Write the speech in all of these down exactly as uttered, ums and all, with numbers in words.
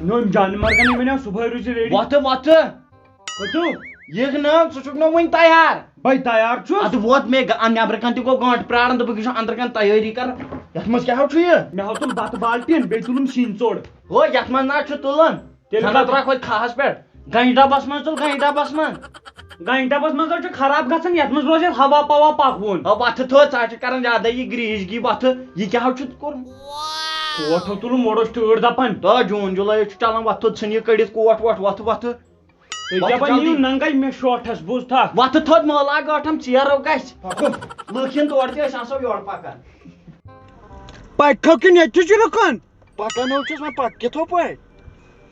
نوٚن جانمرگن یہِ وَنیو صُبحٲے روٗزِ ready۔ وۄتھٕ، وۄتھٕ۔ کھوٚتُو؟ یِکھ نہٕ، ژٕ چھُکھ نہٕ وُنہِ تیار۔ بَے تیار چھُس۔ اَدٕ ووت مےٚ گا-، نٮ۪برٕ کَنہِ تہِ گوٚو گٲنٛٹہٕ پرٛاران، دوٚپُکھ یہِ چھُ أنٛدرٕ کَنہِ تیٲری کَران۔ یَتھ منٛز کیٛاہ ہو چھُ یہِ؟ مےٚ ہو تُل بَتہٕ بالٹیٖن، بیٚیہِ تُلُم سِنۍ ژوٚڑ۔ ہو، یَتھ منٛز نہ چھُ تُلُن۔ تیٚلہِ زَن کَتھ؟ ترٛکھ ہوٚتہِ کھہَس پٮ۪ٹھ۔ گَنٛجہِ ڈَبَس منٛز تُل، گَنٛجہِ ڈَبَس منٛز۔ گَنٛجہِ ڈَبَس منٛز حظ چھُ خراب گژھان، یَتھ منٛز روزِ ہوا پوا پَکوُن۔ ہو، وۄتھٕ تھوٚد، ژٕ حظ چھُکھ کَران زیادَے یہِ گریٖس گی وۄتھٕ۔ یہِ کیٛاہ حظ چھُتھ کوٚرمُت؟ کوٹھ ہو تُلُم، مۄڑ اوس ٹٲٹھ دَپان۔ تو جوٗن جُلَے حظ چھُ چَلان، وۄتھٕ تھوٚد، ژھٕن یہِ کٔڑِتھ کوٹھ ووٹھ، وۄتھٕ، وۄتھٕ۔ تُہۍ وۄتھٕ کیٛاہ پَتہٕ جلدی۔ یِیِو ننٛگَے مےٚ شوٹھَس، بوٗزتھا؟ وۄتھٕ تھوٚد، مٲلہٕ اَکھ گٲنٛٹھ ہَم ژیر گژھِ۔ پَکو۔ لُکھ یِن تورٕ تہِ، أسۍ آسو یورٕ پَکان۔ پَکو کِنہٕ ییٚتہِ چھُ رُکُن؟ پَکان حظ چھُس وۄنۍ، پَکہٕ کِتھو پٲٹھۍ؟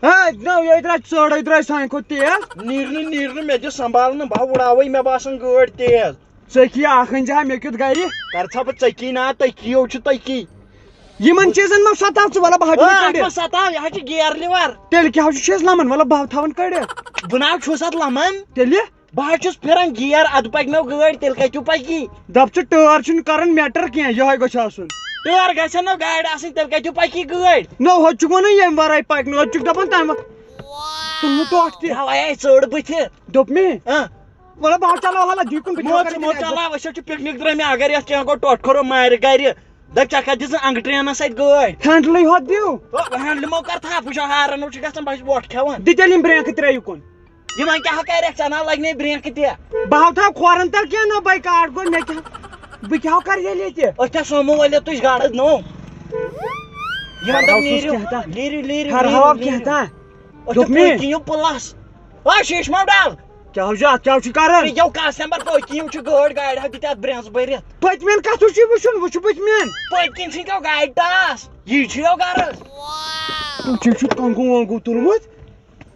ہے، نو، ییٚتہِ درٛاے ژٔر، ییٚتہِ درٛاے سانہِ کھۄتہٕ تیز۔ نیٖرنہٕ، نیٖرنہٕ، مےٚ دِ سنبھالنہٕ، بہٕ ہا وُڑاوَے، مےٚ باسان گٲڑۍ تیز۔ ژٔکی اَکھ أنۍ زِ ہا مےٚ کیُتھ گَرِ۔ کَر ژھا بہٕ ژٔکی نا، تٔکی یو چھُ تٔکی۔ یِمَن چیٖزَن منٛز سَتاو ژٕ، وَلہٕ بہٕ ہا آ، دِمہٕ اَتھ کٔڑِتھ۔ منٛز سَتاو، یہِ حظ چھِ gear lever۔ تیٚلہِ کیٛاہ حظ چھُ اَسہِ لَمَن؟ وَلہٕ بہٕ ہا تھاوَن کٔڑِتھ۔ بہٕ نہ حظ چھُس اَتھ لَمَن۔ تیٚلہِ؟ بہٕ حظ چھُس پھِران gear، اَدٕ پَکہِ مےٚ گٲڑۍ، تیٚلہِ کَتہِ پَکی؟ دَپ ژٕ، ٹٲر چھُنہٕ کَران matter کینٛہہ، یِہوٚے گوٚژھ آسُن۔ ٹٲر گژھن نہ گاڑِ آسٕنۍ، تیٚلہِ کَتہِ پَکی گٲڑۍ؟ نہ، ہُتہِ چھُکھ وَنان ییٚمہِ وَرٲے پَکہِ نہٕ، ہُتہِ چھُکھ دَپان تَمہِ وَ-، تُلہٕ نہٕ ٹۄٹھ تہِ۔ اَوَے آیہِ ژٔر بٕتھِ۔ دوٚپ مےٚ، ہاں۔ وَلہٕ بہٕ ہا چلاوٕ حالہ جی کُن، بہٕ کیٛاہ موت کَرٕ ژٕ موت تیٚلہِ؟ چلاو، أسۍ حظ چھِ پِکنِک درٛٲمٕتۍ، اگر یَتھ کینٛہہ گوٚو، ٹۄٹھ کھوٚرو مارِ گَرِ۔ دَپ ژےٚ کَتہِ دِژٕن اَنٛگہٕ ٹرٛینَس اَتہِ گٲڑۍ؟ ہینٛڈلٕے ہوت دِیِو۔ تو ہینٛڈلہِ مو کَر تھَپھ، وٕچھ ہارَن چھُ گژھان، بہٕ چھُس وۄٹھ کھٮ۪وان۔ دِ تیٚلہِ یِم برٛینٛکہٕ ترٛٲیِو کُن۔ یِمَن کیٛاہ ہا کَرٮ۪کھ، ژےٚ نہ لَگہِ نَے برٛینٛکہٕ تہِ۔ بہٕ ہاو تھاو کھورَن تَل کینٛہہ نہ، بَے کاٹ گوٚو مےٚ کیٛاہ، بہٕ کیٛاہ ہاو کَرٕ ییٚلہِ ییٚتہِ؟ أسۍ چھا سومو وٲلِتھ تُج گاڑٕ نو؟ یِمَن ہر دوٚپ ہاو چھُس نیٖرِو، کینٛہہ تام۔ نیٖرِو، نیٖرِو، ہر نیٖرِو، ہاو نیٖرِو۔ کینٛہہ تام۔ أسۍ دوٚپ چھِ مےٚ۔ پٔتۍ کِنۍ یِم پٕلَس۔ آ، شیٖش مَو ڈَل۔ کیٛاہ حظ چھُ اَتھ، کیٛاہ حظ چھُ کَران؟ یہِ کیٛاہ کَس نمبر پٔتۍ کِنۍ یِم چھِ گٲڑۍ گاڑِ ہا دِتھ اَتھ برٛینٛز بٔرِتھ۔ پٔتمٮ۪ن کَتھ حظ چھُ وٕچھُن؟ وٕچھُو پٔتمٮ۪ن۔ پٔتۍ کِنۍ چھِ کیٛاہ گاڑِ ٹاس، یہِ چھُ یو گَرَس۔ تُہۍ چھِو چھُ ٹۄنٛگہٕ وۄنٛگہٕ تُلمُت۔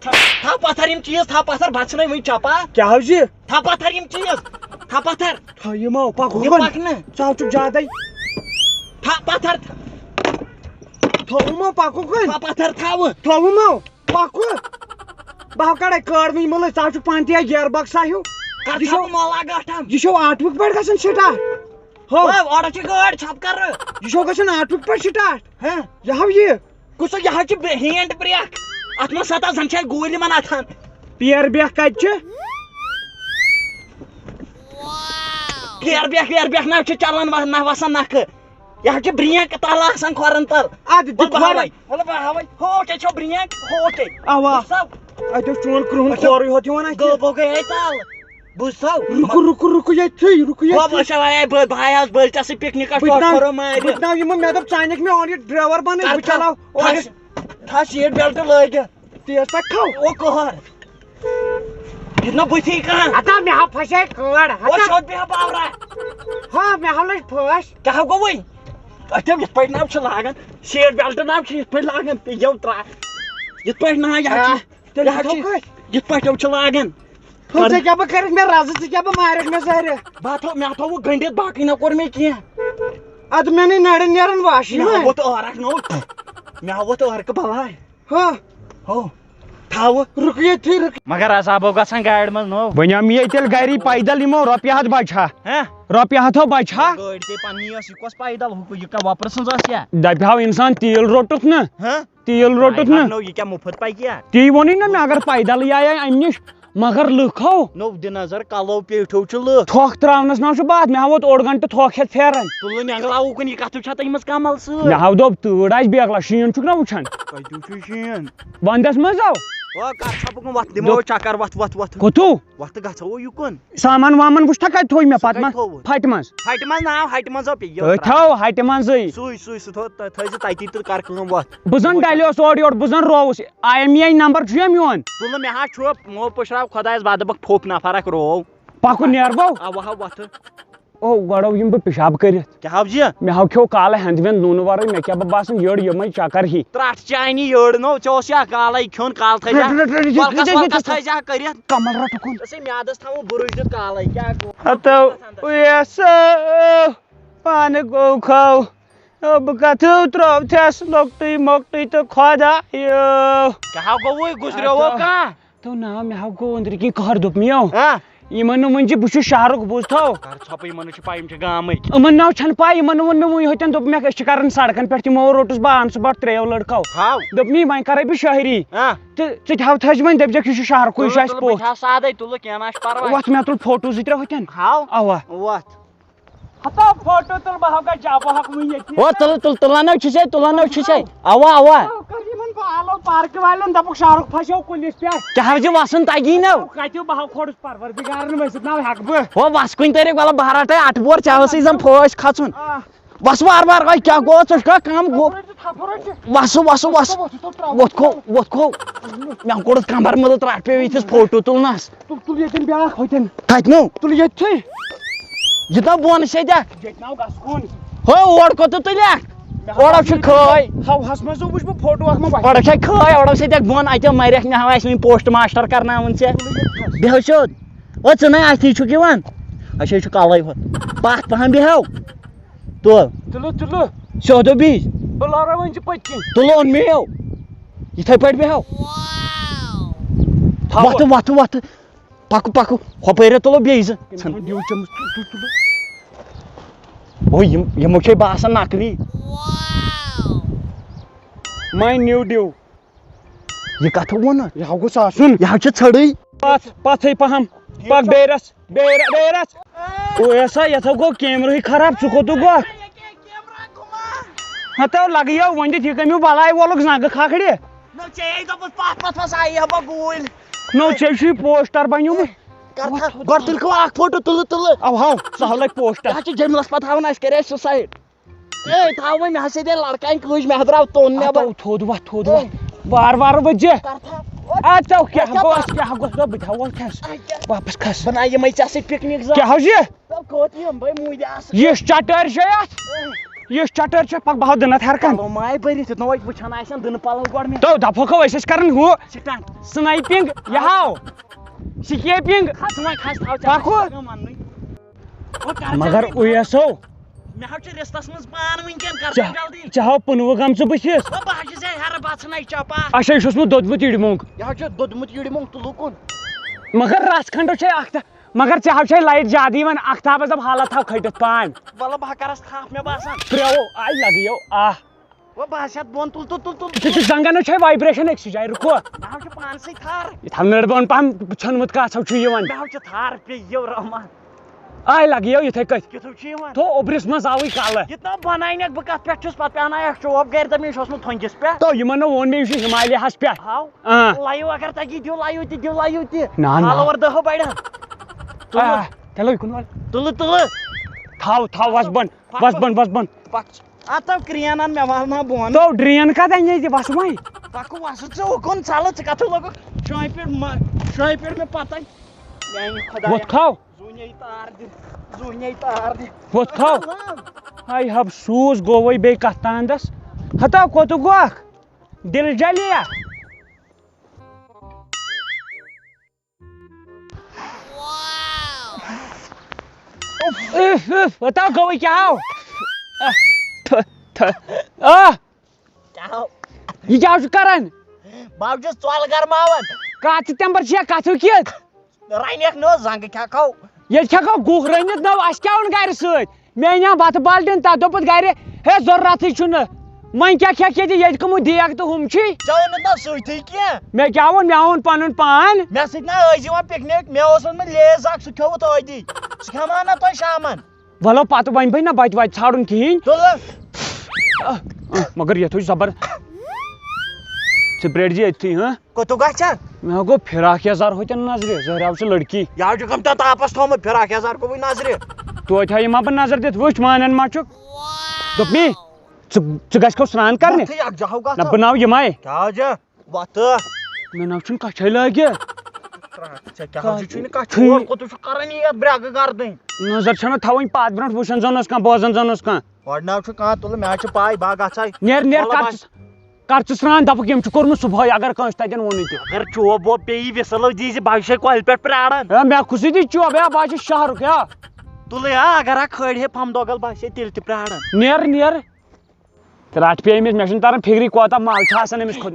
تھا-، تھاو پَتھر یِم چیٖز، تھاو پَتھر، بَتہٕ چھِنَے وٕنہِ چَپان۔ کیٛاہ حظ یہِ؟ تھاو پَتھر یِم چیٖز، تھاو پَتھر۔ تھاو یِم آو، پَکھ یہِ اُکُن۔ پَکھ نہٕ۔ ژٕ ہاو چھُکھ زیادَے۔ تھاو پَتھر۔ تھاو یِم آو، پَکھ اُکُن۔ تھاو پَتھر، تھاوٕ۔ تھاو یِم آو، پَکھ ہُہ۔ بہٕ ہاو کَڑَے کٲڑ وٕنہِ مُلٕے، ژٕ ہاو چھُکھ پانہٕ تہِ یا گیر بۄکسا ہیوٗ۔ کَر یہِ چھُو، تھاوٕ مۄلا گاٹھَن۔ یہِ چھُو آٹوُک پٲٹھۍ گژھان سِٹاٹ؟ ہو۔ او، اورٕ چھِ گٲڑۍ ژھۄپہٕ کَرٕ۔ یہِ چھُو گژھان آٹوُک پٲٹھۍ سِٹاٹ؟ ہہ؟ یہِ ہاو یہِ۔ کُس یہِ حظ چھِ بے-، ہینڈ بریک۔ اَتھ منٛز سَتَتھ زَن چھِ اَسہِ گوٗلۍ یِمَن اَتھَن۔ پِیر بیک کَتہِ چھِ؟ پِیر بیک، وِیر بیک نہ چھِ چَلان، وَ-، نہ وَسان نَکھٕ۔ یہِ حظ چھِ برینٛک تَلہٕ آسان کھۄرَن تَل۔ اَدٕ دِ وَلہٕ بہٕ کھۄرَن۔ ہاوَے، وَلہٕ بہٕ ہاوَے۔ ہوٹے چھو برینٛک، ہوٹے۔ اَوا۔ بوٗزتھا؟ اَتہِ اوس چون کرٛہُن اچھا۔ کھورُے ہوت یِوان اَتھِ۔ گٲو بو گٔیے تَل۔ بوٗزتھا؟ رُکو، رُکو، رُکو ییٚتھٕے، رُکو بہٕ ییٚتھٕے۔ وٕچھو، اے، بہٕ، بہٕ آیاس بٔلۍ ژےٚ سۭتۍ پِکنِکَس بہٕ تہِ ٹۄٹھ ناو، کھۄرو مارِ۔ بہٕ تہِ ناو یِمو، مےٚ دوٚپ، ژٕ اَنَکھ مےٚ اورٕ یہِ ڈرٛیوَر بَنٲوِتھ، کَر بہٕ تھاو، چلاو اورٕ۔ تھاو، تھاو سیٖٹ بیلٹ لٲگِتھ۔ تیز پٲٹھۍ تھاو۔ او کٔہر۔ یہِ نہ بٕتھی کانٛہہ۔ ہتا مےٚ ہا پھسے کٲڑ، او ہتا۔ سیوٚد بیٚہہ باورا۔ ہا، مےٚ ہا لٔج پھٲسۍ۔ کیٛاہ گوٚو وۄنۍ؟ اَتھ یِتھ پٲٹھۍ ناو چھِ لاگان، سیٖٹ بیلٹ ناو چھِ یِتھ پٲٹھۍ لاگان، تہٕ یَو ترٛا-، یِتھ پٲٹھۍ ناو یہِ ہا آ، چھِ، تیٚلہِ یہِ ہا ہاو چھِ، کٲشۍ۔ یِتھ پٲٹھۍ یِم چھِ لاگان۔ ہُہ، ژےٚ کیٛاہ بہٕ کٔرِتھ مےٚ رَزٕ، ژٕ کیٛاہ بہٕ مارَکھ مےٚ زَہرِ؟ بہٕ ہا تھوٚو، مےٚ ہا تھوٚوُ گٔنٛڈِتھ، باقٕے نہ کوٚر مےٚ کینٛہہ۔ اَدٕ مےٚ نَے نَرٮ۪ن نیران واش، مےٚ یِمَے۔ ہا ووت ٲرَکھ نوٚو، مےٚ ہا ووت ٲرکہٕ بَلاے۔ ہو۔ ہو۔ تھاوٕ۔ رُکِو ییٚتھی، رُکِو۔ مگر عذابو گژھان گاڑِ منٛز نو۔ وۄنۍ آو مےٚ ییٚتہِ تیٚلہِ گرِ پیدل یِمو رۄپیہِ ہتھ بچہٕ ہا۔ ہہ؟ رۄپیہِ ہتھ ہو بچہٕ ہا۔ گٲڑۍ ژےٚ پننی ٲس، یہِ کۄس پیدل ہُہ، یہِ کیٛاہ وۄپرٕ سٕنٛز ٲس یا؟ دپہِ ہاو انسان تیٖل روٚٹُتھ نہٕ۔ ہہ؟ تیٖل روٚٹُتھ نہ نہٕ۔ نو، یہِ کیٛاہ مُفت پکہِ یا؟ تی ووٚنُے نہ مےٚ، اگر پیدلٕے آیے امہِ نِش، مگر لُکھ ہو۔ نو، دِ نظر، کلو پیٹھو چھِ لُکھ۔ تھۄکھ تراونس نہ چھُ باتھ، مےٚ ہا ووت اوٚڑ گنٹہٕ تھۄکھ ہٮ۪تھ پھیران۔ تُلُن نٮ۪نٛگلاوُکُن، یہِ کتھ چھا تٔمِس کمل سۭتۍ؟ مےٚ ہاو دوٚپ تۭر آسہِ بیکلا، شیٖن چھُکھ نہ وٕچھان؟ کتہِ وٕچھُے شیٖن؟ ونٛدس منٛز آو۔ او، کر ژھۄپہٕ کُن وۄتھ، دِمو دوٚپ چکر، وۄتھ، وۄتھ، وۄتھ۔ کوٚتھو؟ وۄتھ تہٕ گژھو یُکُن۔ سامان وامان وٕچھتھا کتہِ تھوٚو مٔمۍ سُہ پتہٕ کتہِ ما؟ تھوٚوُن؟ پھٹہِ منٛز۔ پھٹہِ منٛز ناو، ہٹہِ منٛز آو پیٚیہِ۔ أتھۍ تھاو ہٹہِ منٛزٕے۔ سُے، سُے، سُہ تھوٚو، تہ-، تھٲیزِ تتی تہٕ کر کٲم وۄتھ۔ بہٕ زن دِمو ڈلیوس اورٕ یورٕ، بہٕ زن رووُس۔ آی ایم ای نمبر چھُ یا میون؟ تُلہٕ مےٚ ہا چھُ، مو پٔشراو خۄدایس، بہٕ دپکھ پھوٚپ نفر اکھ روو۔ پکُن نیرٕ بو۔ اوا ہا وۄتھٕ۔ او، گۄڈٕ آو یِم بہٕ پِشاب کٔرِتھ۔ کیٛاہ حافظ یہِ؟ مےٚ ہاو کھیوٚو کالہٕ ہٮ۪نٛد وٮ۪نٛد نوٗنہٕ ورٲے، مےٚ کیٛاہ بہٕ باسان یٔڑ یِمَے چکر ہی۔ ترٛٹھ چانی یٔڑ نو، ژےٚ اوس یا کالَے کھیوٚن، کالہٕ تھٲیزِ ہا رَٹ، رَٹ، رَٹ، یہِ کۄلکَس چھُ، وۄلکَس یہِ چھُ۔ تھٲیزِ ہا کٔرِتھ۔ کَمَل رَٹ اُکُن۔ ژےٚ میٛادَس تھاوُن بُرُج دیُت کالَے، کیٛاہ گوٚو؟ ہتو، یَسو، پانہٕ گوٚو کھو۔ او، بہٕ کَتھٕ ترٛوو تھَس لۄکٹُے مۄکٹُے تہٕ خۄدایو۔ کیٛاہ گوٚوُے، گُزریوو ہتو۔ کانٛہہ؟ تو نا، مےٚ ہا گوٚو أنٛدرٕ کِنۍ قہر، دوٚپ مےٚ یو۔ ہاں۔ یِمن نہٕ وۄنۍ زِ بہٕ چھُس شہرُک، بوٗزتھو۔ کر ژھۄپہٕ، یِمن نہٕ چھِ پَے، یِم چھِ گامٕکۍ۔ یِمن ناو چھَنہٕ پَے، یِمن نہٕ ووٚن مےٚ وۄنۍ، ہوٚتٮ۪ن دوٚپ مےٚ، أسۍ چھِ کران سڑکن پٮ۪ٹھ، تِمو روٚٹُس بہٕ، اَن سُہ بَٹھ ترٛیو لڑکو۔ ہاو۔ دوٚپ مےٚ، وۄنۍ کرے بہٕ شٲعری۔ ہاں۔ تہٕ ژٕ تہِ ہاو تھٲوزِ وۄنۍ، دٔپزٮ۪کھ، یہِ چھُ شہرکُے، یہِ چھُ تُلہٕ، اَسہِ تُلہٕ، بہٕ پوٚژھ۔ تھاو سادَے، تُلہٕ، کینٛہہ نہ چھُ پَرواے۔ وۄتھ، مےٚ تُل فوٹو زٕ ترٛےٚ ہوٚتٮ۪ن۔ ہاو۔ اَوا۔ وۄتھ۔ ہتو فوٹو تُل بہٕ ہاو گژھِ جا، بہٕ ہاو وٕنہِ ییٚتھی۔ او، تُلہٕ، تُلہٕ، تُلان نہ چھُسے، تُلان نہ چھُسے۔ اوا، اوا۔ ہاو، کٔر یِمن بالو پارکہِ والٮ۪ن، دَپُکھ شہرُک پھسیو کُلِس پٮ۪ٹھ۔ کیٛاہ حظ چھِ وَسُن تَگی نہ؟ کَتہِ بہٕ ہاو کھوٚرُس پروردگارن ؤسِتھ نہ ہٮ۪کہٕ بہٕ۔ او، وَس کُنہِ طریٖقہٕ، وَلہٕ بہٕ ہا رَٹے اَٹھ بور، ژےٚ ٲسٕے زَن فوج کھَژُن۔ آ۔ وَس وارٕ وارٕ، وۄنۍ کیٛاہ گوٚو، ژٕ چھُکھا کَم گوٚو؟ تھپھ رٔٹِتھ، تھپھ رٔٹِتھ۔ وَسہٕ، وَسہٕ، وَسہٕ۔ وَسہٕ، وَسہٕ، تُل ترٛاو۔ وۄتھ کھو، وۄتھ کھو۔ مےٚ کوٚڑُتھ کمبر مٔدٕل ترٛٹھ پیٚو ییٖتِس فوٹو تُلنس۔ تُل، تُل ییٚتٮ۪ن بیٛاکھ ہوٚتٮ۪ن۔ تَتہِ نو؟ تُل ییٚتھٕے۔ یہِ تام بۄن چھے دٮ۪کھ۔ ییٚتہِ ناو گژھٕ کُن۔ ہو، اورٕ کوٚت تُلکھ؟ مےٚ اورٕ چھُ ہاو کھٲے۔ ہاوہَس منٛز وٕچھ بہٕ فوٹو اَتھ منٛز وۄتھِ۔ اورٕ چھے کھٲے، اورٕ چھے دٮ۪کھ بۄن، اَتہِ مَرٮ۪کھ، مےٚ ہاو اَسہِ وٕنہِ پوسٹ ماسٹر کرناوُن ژےٚ۔ تُل ییٚتہِ کھس۔ بیٚہو سیوٚد۔ او، ژٕ نَے اَتھی چھُکھ یِوان۔ اچھا، یہِ چھُ کَلَے ہوٚت۔ پَتھ پَہَم بیٚہو۔ تُل۔ تُلِو، تُلِو۔ سیوٚدُو بیٚیہِ۔ بہٕ لارٕ وۄنۍ ژٕ پٔتۍ کِنۍ۔ تُلُن مےٚ۔ یِتھَے پٲٹھۍ بیٚہو۔ تھاو۔ وۄتھٕ، وۄتھٕ، وۄتھٕ۔ پَکہٕ، پَکہٕ۔ ہۄپٲرۍ تُلو بیٚیہِ زٕ۔ تٔمۍ ژھٕن۔ تھوٚو ڈیوٗ چمچ۔ تُل، تُل، تُل۔ او، یِم، یِمو چھے باسان نقلی۔ My new due. یہِ کتھ ووٚنُتھ؟ یہِ ہا گوٚژھ آسُن۔ یہِ ہا چھُ ژھٔڑٕے۔ پتھ، پتھٕے پہم۔ ٹھیٖک پکھ چھُ۔ بیٚیہِ رژھ، بیٚیہِ ر-، بیٚیہِ رژھ۔ او ایسا، یتھ ہا گوٚو کیمرہٕے خراب، ژٕ کوٚت گوٚکھ؟ ہتو لگیو وۄنۍ دِتھ یہِ کمیو بلاے وولُکھ زنگہٕ کھکھرِ۔ نو ژےٚ دوٚپُتھ پتھ پتھ وس آیی ہا بہٕ گوٗلۍ۔ نو ژےٚ چھُے پوسٹر بنیومُت۔ کر تھا، گۄڈٕ تُلکھو اکھ فوٹو، تُلہٕ، تُلہٕ۔ او ہاو، سہلٕے پوسٹر۔ یہِ ہا چھُ جملس پتہٕ ہاوان، اسہِ کرے سوسایڈ۔ اے، تھاو وۄنۍ، مےٚ ہسا دے لڑکہٕ اَمہِ کٲج، مےٚ ہا درٛاو توٚن نٮ۪بر۔ اَتو تھوٚد وۄتھ، تھوٚد اے۔ وۄتھ۔ وارٕ وارٕ ؤتھۍ زِ۔ کر تھا۔ اَتو کیٛاہ اَتھ کیٛاہ گوٚو، پَتھ؟ اَتھ کیٛاہ گوٚو؟ دوٚپ بہٕ تھاوو کھٮ۪س۔ اَتھ کیٛاہ؟ واپس کھس۔ بہٕ نہ یِمَے ژےٚ سۭتۍ پِکنِک زانٛہہ۔ کیٛاہ حظ یہِ؟ دوٚپ کوٚت یِم بٔے موٗدۍ آسہٕ۔ یِژھ چٹٲرۍ چھے اَتھ۔ اے۔ یِژھ چٹٲرۍ چھے، پَکھ بہٕ ہاوٕ دٕنَتھ ہٮ۪رٕ کَن۔ پَلو ما آے بٔرِتھ، یُتھ نہٕ وۄنۍ وٕچھان آسن دٕنہٕ پَلو گۄڈٕ مےٚ۔ تو دَپہوکھ أسۍ ٲسۍ کَران ہُہ سِٹنٛٹ۔ سنایپنگ، یہِ ہاو۔ سِکیپنگ۔ کھس وۄنۍ کھس، تھاو ژےٚ پَکھ ہُہ۔ تَگان وَننُے۔ وۄنۍ کر ژٕ مگر اَتھ اویسو۔ مےٚ حظ چھِ رِستس منٛز پان وٕنکیٚن، کر ژےٚ، ژٕ جلدی۔ ژےٚ ہاو پُنوٕ گامژٕ بٕتھِس۔ او، بہٕ حظ چھُس ہے ہیرٕ بژھنَے چپا۔ اچھا، یہِ چھُس نہٕ دوٚدمُت یِڑِ مونٛگ۔ یہِ حظ چھُ دوٚدمُت یِڑِ مونٛگ تہٕ لوٗکُن۔ مگر رژھ کھنٛڈ چھے اکھ تہٕ، مگر ژےٚ حظ چھے لایٹ زیادٕ یِوان، اختابس دپ حالت تھاو کھٔٹِتھ پان۔ وَلہٕ بہٕ ہا کرس تھپھ، مےٚ باسان۔ ترٛیو، آے لگیو، آہ۔ او، بہٕ حظ چھُس بۄن تُل، تُل، تُل، تُل۔ ژٕ چھُکھ زنٛگن چھے وایبریشن أکسٕے جایہِ، رُکو۔ مےٚ حظ چھُ پانسٕے تھر۔ یہِ تھاو نٔر بۄن پہم ژھیوٚنمُت کتھ چھُ یِوان۔ مےٚ حظ چھُ تھر پیٚیہِ یو رحمان۔ آے لگیو یِتھے کٔنۍ۔ کیُتھ چھُ یِوان؟ تو اوٚبرِس منٛز آوٕے کلہٕ۔ یہِ تام بناونکھ بہٕ کتھ پٮ۪ٹھ چھُس، پتہٕ پیاناوکھ چوب گرِ، دپان یہِ چھُ اوسمُت تھۄنٛگِس پٮ۪ٹھ۔ تو یِمن نہٕ ووٚن مےٚ، یہِ چھُ ہمالیاہس پٮ۪ٹھ۔ ہاو۔ آ۔ لایِو اگر تگی، دِیِو لایِو تہِ، دِیِو لایِو تہِ۔ نہ، نہ۔ فالوور دہ بڑن۔ آ، تُلہٕ۔ چلو یہِ کُن وَل۔ تُلہٕ، تُلہٕ۔ تھاو، تھاو، وس بۄن، پکُن۔ وس بۄن، وس بۄن۔ پک۔ اتھ آو کرین ان مےٚ والناو بۄن۔ تو ڈرین کتھ انے تہِ وس وۄنۍ۔ پکو وسہٕ ژٕ اُکُن، ژلہٕ ژٕ کتھ لوگُکھ شٲنۍ پٮ۪ٹھ مہ-، شٲنۍ پٮ۪ٹھ مےٚ پتہ۔ میانہِ خۄدایہ۔ وۄتھ کھاو۔ زوٗنے تار دِ، زوٗنے تار دِ۔ وۄتھ کھاو۔ ہاے افسوس گوٚوے بیٚیہِ کتھ تاندس۔ ہتا کوٚتُک گوٚکھ؟ دِل جلیا۔ اُف، اُف، ہتا گوٚوے کیٛاہ آو؟ آہ، تھہ، تھہ۔ آہ۔ کیٛاہ آو؟ یہِ کیٛاہ چھُ کران؟ بہٕ حظ چھُس ژۄل گرماوان۔ کتھ ژٕ تمبر چھےٚ کتھٕ کِتھ؟ رنکھ نہٕ حظ زنٛگہٕ کھٮ۪کھو۔ ییٚتہِ کھٮ۪کھو گُہہ رٔنِتھ نہ، اَسہِ کیٛاہ اوٚن گرِ سۭتۍ؟ مےٚ اَنیٛاو بَتہٕ بالٹیٖن، تَتھ دوٚپُتھ گرِ، ہے، ضروٗرتھٕے چھُنہٕ۔ وۄنۍ کیٛاہ کھٮ۪کھ ییٚتہِ؟ ییٚتہِ کٕمو دیگ تہٕ ہُم چھی؟ ژےٚ اوٚنُتھ نہ سۭتھٕے کینٛہہ۔ مےٚ کیٛاہ اوٚن؟ مےٚ اوٚن پَنُن پان۔ مےٚ سۭتۍ نہ ٲسۍ یِوان پِکنِک، مےٚ اوس اوٚنمُت لیز اَکھ، سُہ کھیوٚوُتھ ٲدی۔ سُہ کھٮ۪مہٕ ہا نہ تۄہہِ شامَن۔ وَلو پَتہٕ وۄنۍ بَنہِ نہ بَتہِ وَتہِ ژھانٛڈُن کِہیٖنۍ۔ تُلہٕ۔ آہ، آہ، مگر یَتھ حظ چھُ زبر۔ ژٕ پرٛٲرۍ زِ ییٚتھی، ہاں؟ کوٚت گژھِ؟ مےٚ ہا گوٚو فراق یزار ہوٚتٮ۪ن نظرِ، زہرِ آو سُہ لڑکی۔ یہِ حظ چھُ گٔمتن تاپس تھوٚومُت، فراق یزار گوٚوُے نظرِ۔ توتہِ ہا یِمہٕ ہا بہٕ نظر دِتھ، وٕچھ مانان ما چھُکھ۔ دوٚپمی، ژٕ، ژٕ گژھکھو سرٛان کرنہِ؟ وۄتھٕے اکھ جاہو گژھ۔ نہ، بہٕ ناو یِمے۔ کیٛاہ حظ چھِ؟ وۄتھٕ۔ مےٚ ناو چھُنہٕ کچھے لٲگِتھ۔ ژےٚ کیٛاہ حظ چھُے نہٕ کچھ؟ چھُے۔ اور کوٚت چھُکھ کران یہِ یتھ برٛٮ۪کہٕ گردٕنۍ؟ نظر چھَنہٕ تھاوٕنۍ پتھ برٛونٛٹھ، وٕچھان زن اوس کانٛہہ، بوزان زن اوس کانٛہہ۔ گۄڈٕ ناو چھُ کانٛہہ تُلہٕ، مےٚ حظ چھِ پاے، بہٕ ہا گژھے۔ نیر، نیر، وَلہٕ کر بس۔ ژٕ، کر ژٕ سرٛان، دَپُکھ یِم چھِ کوٚرمُت صُبحٲے، اگر کٲنٛسہِ تَتٮ۪ن ووٚنُے تہِ۔ اگر چوب ووب پیٚیہِ وِسَل حظ دیٖزِ، بہٕ چھُسے کۄلہِ پٮ۪ٹھ پرٛاران۔ ہے، مےٚ کُس یہِ دی چوب، ہے، بہٕ حظ چھُس شہرُک، ہے۔ تُلٕے ہا، اگر ہا کھٲڑۍ ہے پھمب دۄگل، بہٕ ہسے تیٚلہِ تہِ پرٛاران۔ نیر، نیر۔ تہٕ رَٹھ پیٚیہِ أمِس، مےٚ چھُنہٕ تران فِکرِ کوتاہ مَل چھُ آسان أمِس کھوٚت۔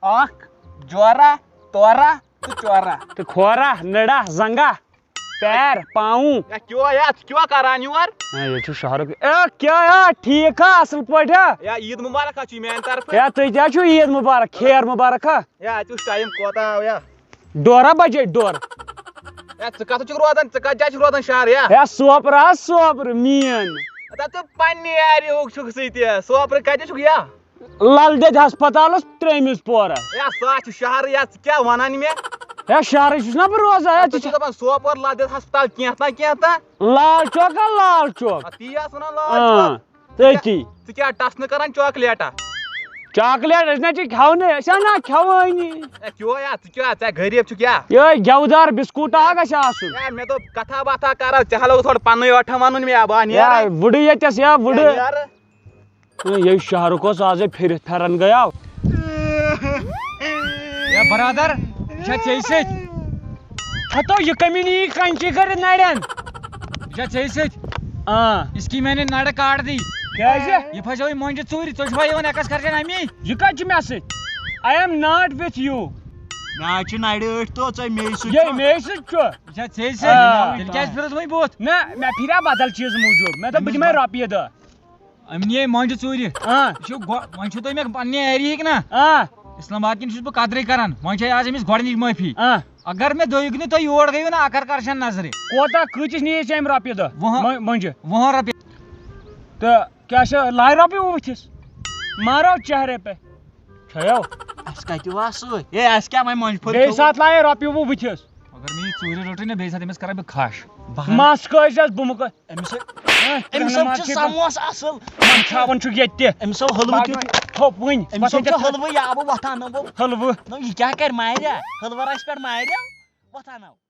اکھ جورا، تورا تہٕ چورا۔ تہٕ کھورا، نٔڑا، زنٛگا۔ پیر، پاؤں۔ یا کیو یا، ژٕ کیو کران یور؟ ہے، ییٚتہِ چھُ شہرُک۔ اے، کیٛاہ یا؟ ٹھیٖک ہا؟ اَصٕل پٲٹھۍ ہا؟ یا عیٖد مُبارک ہا چھُے میٛانہِ طرفہٕ۔ یا تُہۍ تہِ ہا چھُو عیٖد مُبارک، خیر مُبارک ہا؟ یا اَتہِ وٕچھ ٹایم کوتاہ آو یا۔ ڈورا بجے ڈور۔ یا ژٕ کَتھ چھُکھ روزان؟ ژٕ کَتھ جایہِ چھُکھ روزان شہر یا؟ یا سوپرٕ ہا، سوپرٕ مین۔ اَدٕ ژٕ پننہِ ایریاہُک چھُکھ سۭتۍ، سوپرٕ کَتہِ چھُکھ یا؟ لل دٮ۪د ہسپتالس ترٛیٚیمِس پورس۔ ہے، سُہ ہا چھُ شہرٕے، یا ژٕ کیٛاہ وَنان مےٚ؟ ہے، شہرٕے چھُس نا بہٕ روزان، ہے، ژٕ ژٕ چھُکھ چھِ دَپان سوپور لل دٮ۪د ہسپتال کینٛہہ تام، کینٛہہ تام۔ لال چوک ہا، لال چوک۔ آ، تی آس وَنان لال آ، چوک۔ تٔتی۔ ژٕ کیٛاہ ٹَس نہٕ کران چاکلیٹا؟ چاکلیٹ أسۍ نہ چھِ کھٮ۪ونٕے، أسۍ ہا نہ کھٮ۪وٲنی۔ ہے، کیٛو یا، ژٕ کیٛاہ، ژٕ ہا غریٖب چھُکھ یا؟ یہے گٮ۪ودار بِسکوٗٹا ہا گژھِ آسُن۔ ہے، مےٚ دوٚپ کَتھا باتھا کرو، ژےٚ ہا لوٚگُتھ ہورٕ پَننُے ٲٹھن وَنُن مےٚ، بہٕ ہا یا نیرَے۔ وٕڈٕ ییٚتٮ۪س یا وٕڈٕ۔ یا نیرٕ۔ ہے، یہِ شہرُک اوس آزے پھِرِتھ پھِران گٔیاو۔ یا برادر، یہِ چھا ژےٚ سۭتۍ؟ ہتو، یہِ کٔمِنۍ یی کَنچی کٔرِتھ نَرٮ۪ن؟ یہِ چھا ژےٚ سۭتۍ؟ آ۔ اس کی میں نے نڑ کاٹ دی۔ کیٛازِ؟ یہِ پھسیووٕے مۄنجہِ ژوٗرِ، ژٕ چھُکھا یِوان ایکس کرشن امی؟ یہِ کَتہِ چھُ مےٚ سۭتۍ؟ I am not with you۔ مےٚ حظ چھِ نَرِ أٹھۍ تو، ژےٚ مے سۭتۍ یے چھُ۔ مے سۭتۍ چھُ۔ یہِ چھا ژےٚ سۭتۍ؟ آ۔ تیٚلہِ کیٛازِ پھِرُس وۄنۍ بُتھ؟ نہ، مےٚ پھِریو بدل چیٖز موٗجوٗب۔ مےٚ دوٚپ، بہٕ أمِس دِمے با-، رۄپیہِ دَہ۔ أمۍ نِیے مۄنجہِ ژوٗرِ۔ آ۔ یہِ چھُ گۄ-، وۄنۍ چھُو تُہۍ مےٚ پننہِ ایریاہٕکۍ نا؟ آ۔ اسلام آباد کِنۍ چھُس بہٕ قدرٕے کران، وۄنۍ چھےٚ آز أمِس گۄڈٕنِچ معٲفی۔ آ۔ اگر مےٚ دوٚیہِ کِنہٕ تُہۍ یور گٔیِو نا، اکر کرشن نظرِ۔ کوتاہ، کۭتِس نِیے ژےٚ أمۍ رۄپیہِ دَہ؟ وُہن۔ مۄ-، مۄنجہِ۔ وُہن رۄپیہِ۔ تہٕ کیٛاہ چھِ، لایہِ رۄپیہِ وُہ بٕتھِس؟ مارو چہرے پہ۔ کھیو۔ اَسہِ کَتہِ وَس سۭتۍ؟ ہے، اَسہِ کیٛاہ وۄنۍ مۄنجہِ پھوٚل بیٚیہِ کھیوٚو؟ ساتہٕ لایے رۄپیہِ وُہ بٕتھِس۔ مگر مےٚ یہِ ژوٗرِ روٚٹٕے نا، بیٚیہِ ساتہٕ أمِس کَرے بہٕ کھَش۔ بہٕ ہا مَس کٲج اَسہِ بہٕ مہٕ کٲ-، أمِس ہے، ہہ، أمِس ترٛٮ۪ن حظ چھِ مَس چھِ سَموسہٕ اَصٕل۔ وۄنۍ کھیاوان چھُکھ ییٚتہِ تہِ۔ أمِس ہو حلوٕ تیُتھ۔ ہو، وٕنۍ۔ أمِس ہو چھُ حلوٕ، یہِ آبہٕ وۄتھان نہ گوٚو۔ حلوٕ۔ نہ، یہِ کیٛاہ کَرِ ماریا؟ حلوٕ رَسہِ پٮ۪ٹھ ماریا؟ وۄتھان آو۔